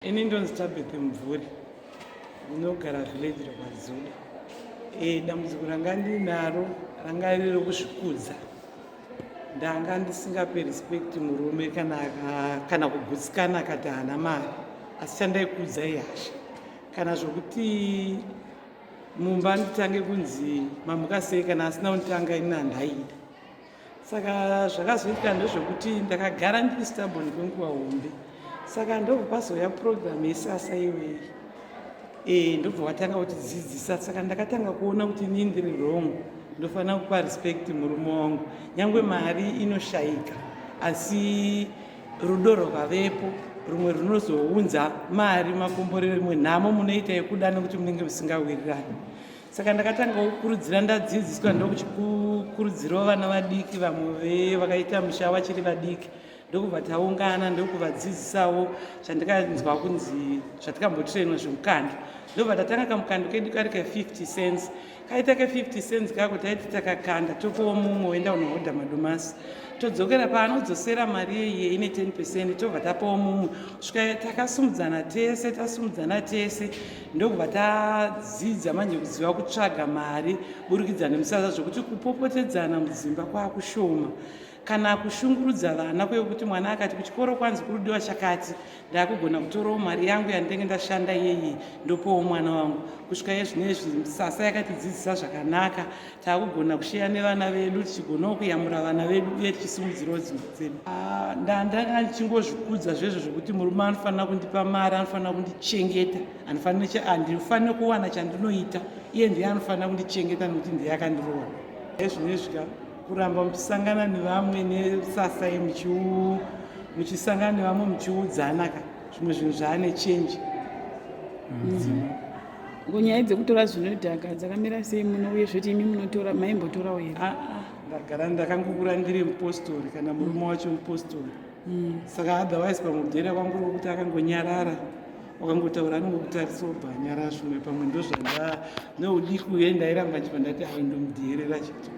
Ini ndonzi Tabeth Mvuri, ndinogara village rekwaDzuda. E, dambudziko ranga ndinaro ranga riri rekuzvikudza. Ndanga ndisingape respect murume kana, kana kugutsikana akati haana mari, asi chandaikudza ihasha. Kana zvokuti mumba nditange kunzi mamuka sei kana asina kunditanga ini handaida. Saka zvakazoitika ndezvekuti ndakagara ndiri stubborn kwenguva hombe, saka ndobva pazouya program yesasa iyoyi e, ndobva watanga kutidzidzisa. Saka ndakatanga kuona kuti inini ndiri wrong, ndofanira kupa respect murume wangu, nyangwe mari inoshayika, asi rudo rwakavepo rumwe runozounza mari, makomborero, imwe nhamo munoita yekuda nekuti munenge musingawirirani. Saka ndakatanga kukurudzira, ndadzidziswa ndokuchikurudzirawo vana vadiki, vamwe vakaita musha vachiri vadiki, ndokubva taungana ndokuvadzidzisawo zvandikanzwa kunzi zvatikambotrainwa zvemukando. Ndobva tatanga kamukando kedu kari ka50 cents, kaita ka50 cents kako, taiti takakanda topawo mumwe woenda unohodha madomasi, todzokera paanodzosera mari yeiye ine 10%, tobva tapawo mumwe, kusvika takasumudzana tese. Tasumudzana tese, ndokubva tadzidza manje kuziva kutsvaga mari burikidza nemusasa, zvokuti kupopotedzana mudzimba kwakushoma, kana kushungurudza vana kwekuti mwana akati kuchikoro kwanzi kurudiwa chakati, ndakugona kutorawo mari yangu yandinenge ndashanda iyeye ndopawo mwana wangu. Kusvika yezvinezvi sasa yakatidzidzisa zvakanaka, taakugona kusheya nevana vedu, tichigonawo kuyamura vana vedu uye tichisimudzirawo dzimba dzedu. Ah, ndanga ndichingozvikudza zvezvo zvokuti murume anofanira kundipa mari, anofanira kundichengeta, handifaniri kuwana chandinoita, iye ndiye anofanira kundichengeta nekuti ndiye akandiroora. Ezvinezvi ka kuramba muchisangana nevamwe nesasa muchisangana nevamwe muchiudzana ka zvimwe zvinhu zvaane chenji. Nyaya dzekutora zvinodhaka dzakamira sei muno, uye zvoti imi munotora, maimbotorawo here? Ah, ah, ndagara ndakangokura ndiri mupostori, kana murume wacho mupostori. Saka otherwise pamudhera kwangu rokuti akangonyarara, wakangotaura anongokutarisa obva anyarara. Zvimwe pamwe ndozvanda neudiki uye ndairamba nchibva ndati ai ndomudherera chete.